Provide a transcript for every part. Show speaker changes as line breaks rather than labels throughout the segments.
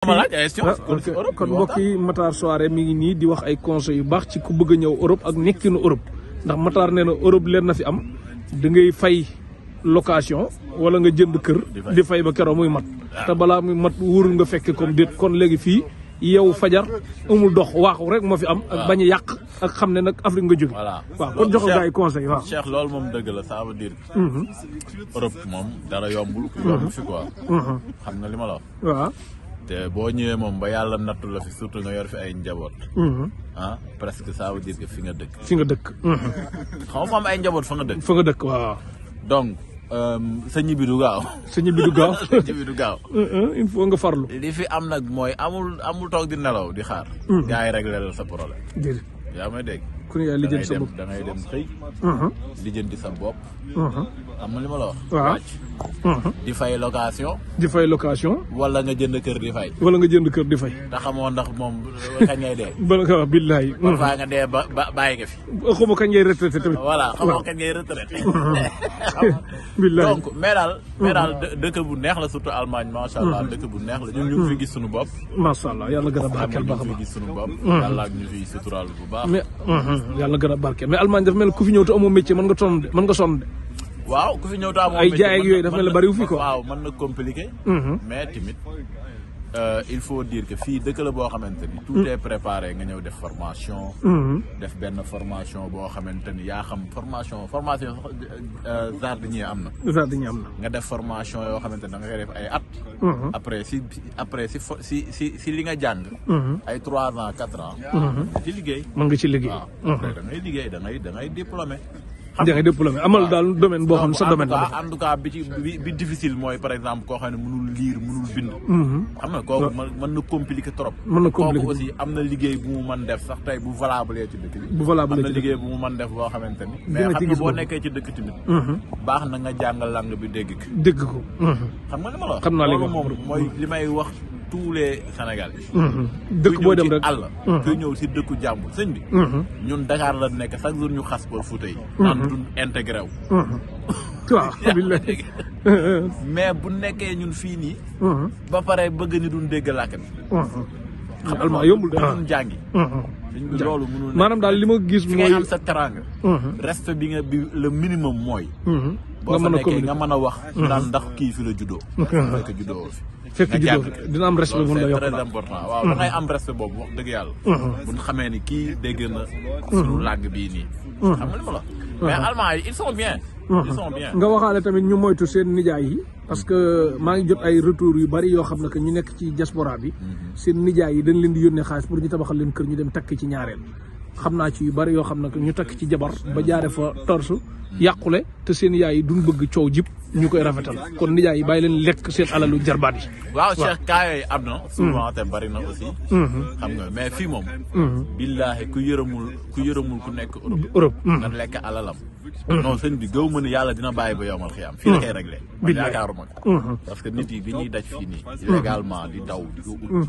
kon mbokk yi Matar Souaré mi ngi nii di wax ay conseils yu baax ci ku bëgg a ñëw Europe ak nekkinu Europe ndax Matar nee na Europe leen na fi am da ngay fay location wala nga jënd kër di fay ba keroog muy mat te balaa muy mat wóorul nga fekke comme déet kon léegi fii yow fajar amul dox waaxu rek moo fi am ak bañ a yàq ak xam ne nag Afrique nga jóge waaw kon jox nga ay conseils waaw
Cheikh loolu moom dëgg la ça veut dire Europe moom dara yombul yomb fi quoi xam nga li ma la wax
waaw
te boo ñëwee moom ba yàlla nattu la fi surtout nga yor fi ay njaboot presque ça veut dire que fi nga dëkk xam nga am ay njaboot fa nga dëkk
waaw
donc sa ñibbi du gaaw
sa ñibbi du gaaw il faut nga farlu
li fi am nag mooy amul toog di nelaw di xaar gars yi réglé la sa problème yaa may dégg
ku ne yaa lijjanti sa bopp
da ngay dem xëy lijjanti sa bopp am na li ma la wax
waaw
di fay location wala nga jënd kër di fay te xamoo ndax moom kañ ngay dee
bala nga wax billahi
parfois nga dee ba bàyyi nga fi
xamoo kañ ngay retraité tamit
voilà xamoo kañ ngay retraité
billahi
donc mais daal dëkk bu neex la surtout Allemagne macha allah dëkk bu neex la ñun ñu ngi fi gis suñu bopp
macha allah yàlla gën a barkeel baax a
baax gis suñu bopp yàlla ak ñu fi suturaal bu baax
mais yàlla gën a barkeel mais Allemagne dafa mel ku fi ñëw te amoo métier mën nga sonn de
waaw ku fi ñëw te amoo
ay jaay ak yooyu dafa mel ne bariwul fi quoi
waaw mën na compliqué mais tamit il faut dire que fii dëkk la boo xamante ni tout est préparé nga ñëw def formation def benn formation boo xamante ni yaa xam formation jardinier am na nga def formation yoo xamante ni da nga koy def ay at après si li nga jàng ay 3 ans 4 ans ci liggéey
mën nga ci liggéey
après da ngay liggéey da ngay diplômé
da ngay diplômé amal daal domaine boo xam ne sa domaine la
en tout cas bi difficile mooy par exemple koo xam ne mënul lire mënul bind xam nga kooku mën na compliqué trop kooku aussi am na liggéey bu mu mën def sax tey bu valable ci dëkk bi am na liggéey bu mu mën def boo xamante ni mais xam nga boo nekkee ci dëkk tamit baax na nga jàngal langue bi dégg ko xam nga li ma la wax
xam naa
loolu moom mooy li may wax tous les Sénégalais
dëkk boo dem rek
àll kuy ñëw si dëkku jàmbur sëñ bi ñun Dakar la nekk chaque jour ñu xas ba Fuuta yi naan duñ intégré wu
waaw billahi
mais bu nekkee ñun fii nii ba pare bëgg ni duñ dégg làkk bi
almaa yombul
duñ jàngi loolu mënul
maanaam daal li ma gis
fi ngay am sa teranga respect bi le minimum mooy boo fa nekkee nga mën a wax naan ndax kii fi la juddoo fekk juddoo fi
dina am respect bu la yokk
c'est très important waaw da ngay am respect boobu wax dëgg yàlla bu ñu xamee ni kii dégg na suñu langue bii nii xam nga li ma la mais Allemand yi ils sont bien
nga waxaale tamit ñu moytu seen nijaay yi parce que maa ngi jot ay retour yu bari yoo xam ne que ñu nekk ci diaspora bi seen nijaay yi dañ leen di yónnee xaalis pour ñu tabaxal leen kër ñu dem takk ci ñaareel xam naa ci yu bari yoo xam ne que ñu takk ci jabar ba jaare fa torsu yàqule te seen yaay yi duñ bëgg coow jib ñu koy rafetal kon nijaay yi bàyyi leen lekk seen alalu jarbaat yi
waaw Cheikh kaa yooyu am na souvent te bari na aussi xam nga mais fii moom billaahi ku yërëmul ku nekk Europe nga lekk alalam non sëñ bi gëw ma ne yàlla dina bàyyi ba yowmal xiyaam fii la koy réglé man yaakaaruma parce que nit yi bi ñuy daj fii nii illégalement di daw di ko ut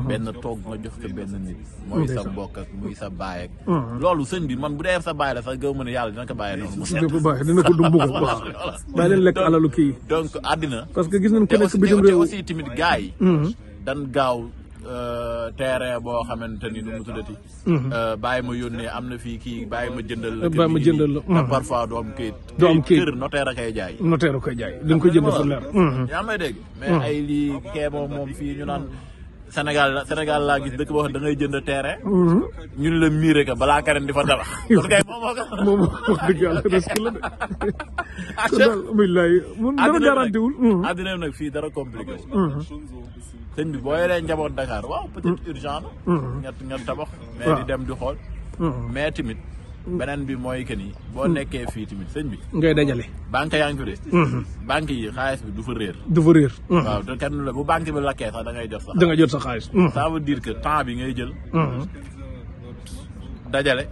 benn toog nga jox ko benn nit mooy sa mbokk ak muy sa baay ak loolu sëñ bi man bu dee sa baay la sax gëw ma ne yàlla dina ko bàyyi noonu
dina ko dumbu ko bàyyi leen lekk alalu kii
donc àddina
parce que gis nañ ku nekk bitim réew
aussi tamit gars yi dan gaaw terrain boo xamante ni nu mu tuddati bàyyi ma yónnee am na fii kii bàyyi ma jëndal la parfois doo am kayit kër notaire a koy jaay
dañ ko jënd fu leer
yaa may dégg mais ay lii kee moom fii ñu naan Sénégal laa gis dëkk boo xam da ngay jënd terrain ñu ne la miiré ka balaa keneen di fa tabax parce que
moom wax dëgg yàlla risque la de daal billahi mun dara garanti wul
àddina nag fii dara compliqué sëñ bi boo yoree njaboot Dakar waaw peut-être urgent na nga tabax mais di dem di xool mais tamit beneen bi mooy que ni boo nekkee fii tamit sëñ bi
ngay dajale
banque yaa ngi fi de banque yi xaalis bi du fa réer waaw te kenn la bu banque bi lakkee sax da ngay jot sax
da nga jot sa xaalis
ça veut dire que temps bi ngay jël dajale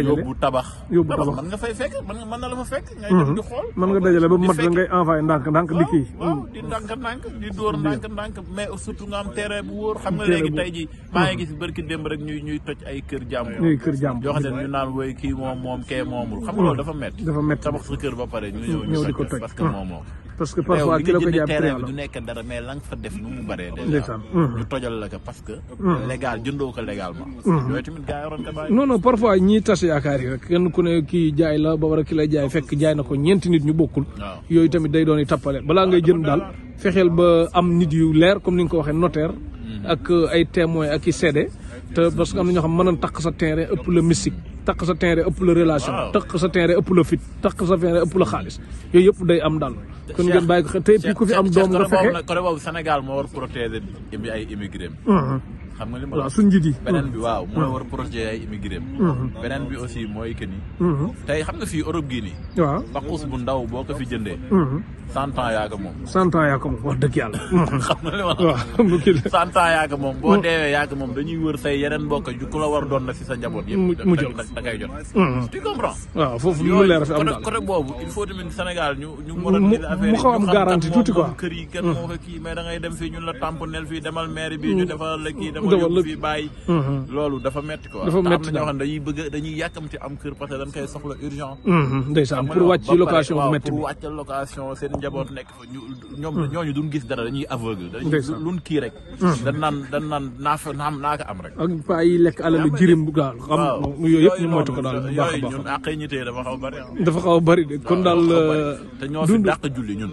yóbbu tabax mën nga fay fekk mën na la fa fekk ngay dem di xool
mën nga dajale ba mat da ngay envoyé ndànk di kii
waaw di ndànk di dóor ndànk mais surtout nga am terrain bu wóor xam nga léegi tey ji maa ngi gis bërki démb rek ñuy toj ay kër jàmbur yoo xam ne ñu naan woy kii moom kee moomul xam nga loolu dafa métti tabax sa kër ba pare ñu ñëw di ko toj parce que moomoo
parce que parfois ki la ko jaay
terrain bi du nekk dara mais la nga fa def nu mu bëree déjà ñu tojal la ko parce que légal jëndoo ko légalement yooyu tamit gars yi waroon ko bàyyi
non parfois ñiy tas yaakaar yi rek kenn ku ne kii jaay la ba war a ki la jaay fekk jaay na ko ñeenti nit ñu bokkul yooyu tamit day doon tappale balaa ngay jënd daal fexeel ba am nit yu leer comme ni nga ko waxee notaire ak ay témoins ak i seede te parce que am na ñoo xam mën nañ takk sa terrain ëpp la mystique takk sa terrain ëpp la relation takk sa terrain ëpp la fit takk sa terrain ëpp la xaalis yooyu yëpp day am daal kon ngeen bàyyi ko xel te puis ku fi am doom nga fexe
côté boobu Sénégal moo war protéger ay immigré xam nga li ma
waaw suñ njiit yi
beneen bi waaw mooy war protéger ay immigré beneen bi aussi mooy que ni tey xam nga fii Europe gii nii
waaw
paquus bu ndaw boo ko fi jëndee 100 ans yaa ko moom
100 ans yaa ko moom wax dëgg yàlla
xam nga li ma
waaw
100 ans yaa ko moom boo deewee yaa ko moom dañuy wër say yeneen mbokk ju ku la war doon na si sa njaboot yëpp
mu jël
da ngay jot tu comprends
waaw foofu lu leer fi am daal
côté boobu il faut tamit Sénégal ñu moderniser affaire
mu xaw am garantie tuuti quoi
kër yi kenn moo ko kii mais da ngay dem fii ñun la tamponel fii demal mairie bi ñu defal la kii demal yóbbu fii bàyyi loolu dafa metti quoi
dafa metti
am na ñoo xam ne dañuy yàkkamti am kër parce que dañ koy soxla urgent
ndeysaan pour wàcc ci location bu metti
pour wàcc location seen njaboot nekk fa ñooñu duñ gis dara dañuy aveugle luñ kii rek dañ naan naa ko am rek
ak paa yi lekk alal jirim bu gaal xam yooyu yëpp ñu moytu ko daal bu baax a baax
ñun àqee ñi tey dafa xaw bari
dafa xaw a bari de kon daal
te ñoo fi dàq julli ñun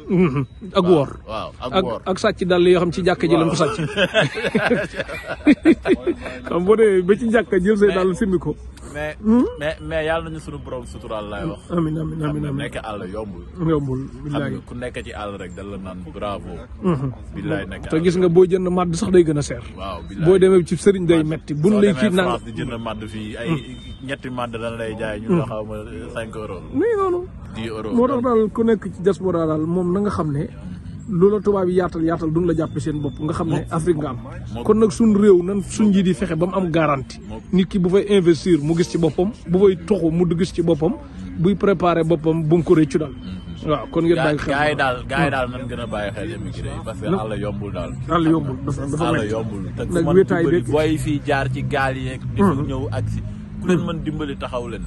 ak woor
waaw ak woor
ak sàcc daal yoo xam ci jàkka ji lañ ko sàcc xam boo dee ba ci jàkka jël say daal simmi ko
mais yàlla nañu sunu borom suturaal laay wax
amiin amiin amiin
nekk àll yombul
billaahi
ku nekk ci àll rek dal la naan bravo billaahi nekk
te gis nga boo jënd màdd sax day gën a seer
waaw
boo demee ci sëriñ day metti buñ lay kii nang
di jënd màdd fii ay ñetti màdd dañ lay jaay ñu la xaw ma 5 euros
nii noonu
10 euros
moo tax daal ku nekk ci diaspora daal moom na nga xam ne loola tubaab yi yaatal duñ la jàppe seen bopp nga xam ne Afrique nga am kon nag suñ réew nan suñ njiit yi fexe ba mu am garantie nit ki bu fay investir mu gis ci boppam bu fay toxu mu gis ci boppam buy préparer boppam bu mu ko réccu daal waaw kon ngeen bàyyi xel
gars yi daal nan gën a bàyyi xel immigré yi parce que àll yombul daal
àll yombul dafa
àll yombul te ku
nag
mën
wéetaay
dimbali
beeg
booy fii jaar ci gaal yeeg di fa ñëw ak si ku leen mën dimbali taxaw leen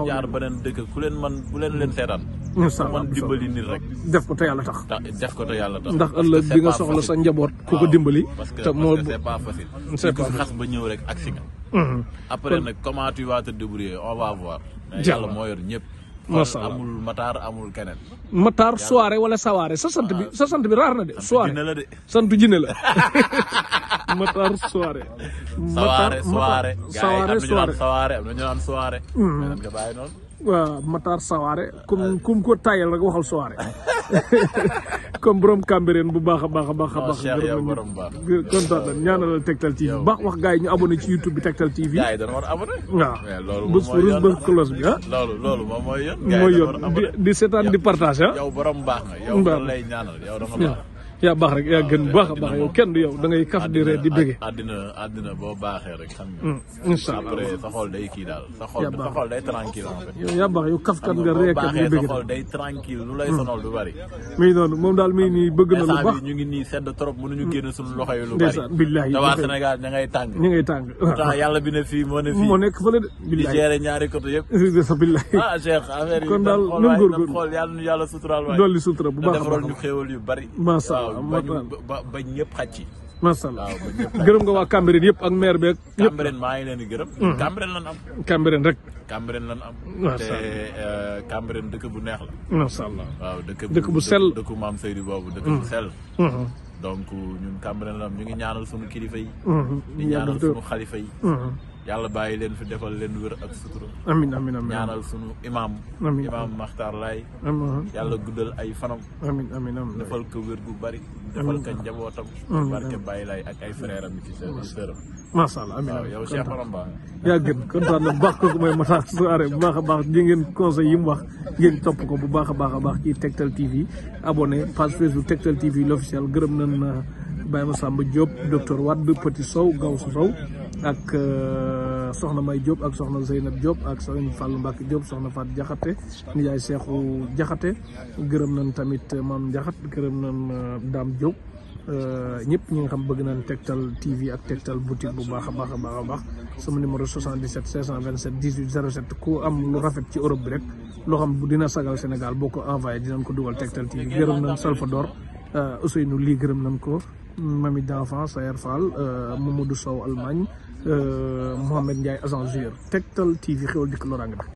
jaar beneen dëkk ku leen mën bu leen seetaan man dimbali nit rek
def ko te yàlla tax
def ko te yàlla tax
ndax ëllëg di nga soxla sa njaboot ku ko dimbali
parce
te moo
que c'est pas facile c'est pas xas ba ñëw rek ak si nga après nag comment tu vas te débrouiller on va voir yàlla moo yor ñëpp amul Matar amul keneen
Matar soirée wala sawaare sa sant bi raar na de soirée
la de
santu jinne la Matar soirée
soirée am na ñu naan soirée mais nan nga bàyyi noonu
waaw Matar sawaare kum ko tayal rek waxal soirée comme borom Cambérène bu baax a baax kontaan nañ ñaanalal Tektal TV baax wax gars yi ñu abonné ci YouTube bi Tektal TV
gars yi dañu war a abonné
waaw bës cloche bi
loolu moom mooy yoon
di seetaan di partage
yow borom baax nga yow da lay ñaanal yow da nga baax
yaa baax rek yaa gën baax a baax yow kenn du yow da ngay kaf di ree di bëgge
àddina boo baaxee rek xam nga
incha allah
après sa xol day kii daal sa xol day tranquille en fait
yow yaa baax yow kafkat nga reekat di bëgge
sa xol day tranquille lu lay sonal du bari
muy noonu moom daal muy nii bëgg na lu baax
ñu ngi nii sedd trop mënuñu génn suñu loxo yi lu bari
ndeysaan billahi
te waa Sénégal ña ngay tàng pourtant yàlla bi ne fii moo
nekk fële de
di gérer ñaari côté yëpp
billahi
Cheikh affaire yi
kon daal nun góorgóorlu
xool yàlla nu yàlla suturaal waay
dolli sutura bu baax
defaral ñu xéewal yu bari
masha Allah
ba ñëpp xaj ci
macha allah gërëm nga waa Cambérène yëpp ak maire beeg yëpp
Cambérène maa ngi leen di gërëm Cambérène lan am
Cambérène rek
te Cambérène dëkk bu neex la
macha allah
waaw
dëkk bu sell
dëkku maam Seydou boobu dëkk bu sell donc ñun Cambérène la am ñu ngi ñaanal suñu kilifa yi di ñaanal suñu xalifa yi yàlla bàyyi leen fi defal leen wér ak sutura
amiin
ñaanal sunu imam Makhtar Laye yàlla guddal ay fanam
amiin
defal ko wér gu bari defal ko njabootam barke Baye Laye ak ay frère am ci sëram
macha allah amiin
waaw yow Cheikh Maramba
yaa gën kontaan na baax kooku mooy Matar Souaré bu baax a baax di ngeen conseil yi mu wax ngeen topp ko bu baax a baax ci Tektal TV abonné page Facebook Tektal TV l'officiel gërëm nañ Baye Massamba Diop docteur Wade Petit Sow Gawsu Sow ak soxna May Diop ak soxna Zeynab Diop ak soxna Fall Mbacke Diop soxna Fat Diakhaté nijaay Cheikhou Diakhaté gërëm nañ tamit Mame Diakhat gërëm nañ Dame Diop ñëpp ñi nga xam bëgg nañ Tektal TV ak Tektal boutique bu baax a baax sama numéro 77 527 18 07 ku am lu rafet ci Europe bi rek loo xam bu dina sagal Sénégal boo ko envoyé dinañ ko dugal Tektal TV gërëm nañ Salvador Ousseynou lii gërëm nañ ko Mami d'enfant Sayer Fall Mamadou Sow Allemagne Mohamed Ndiaye agent joueur Tektal TV xewal dikk loraange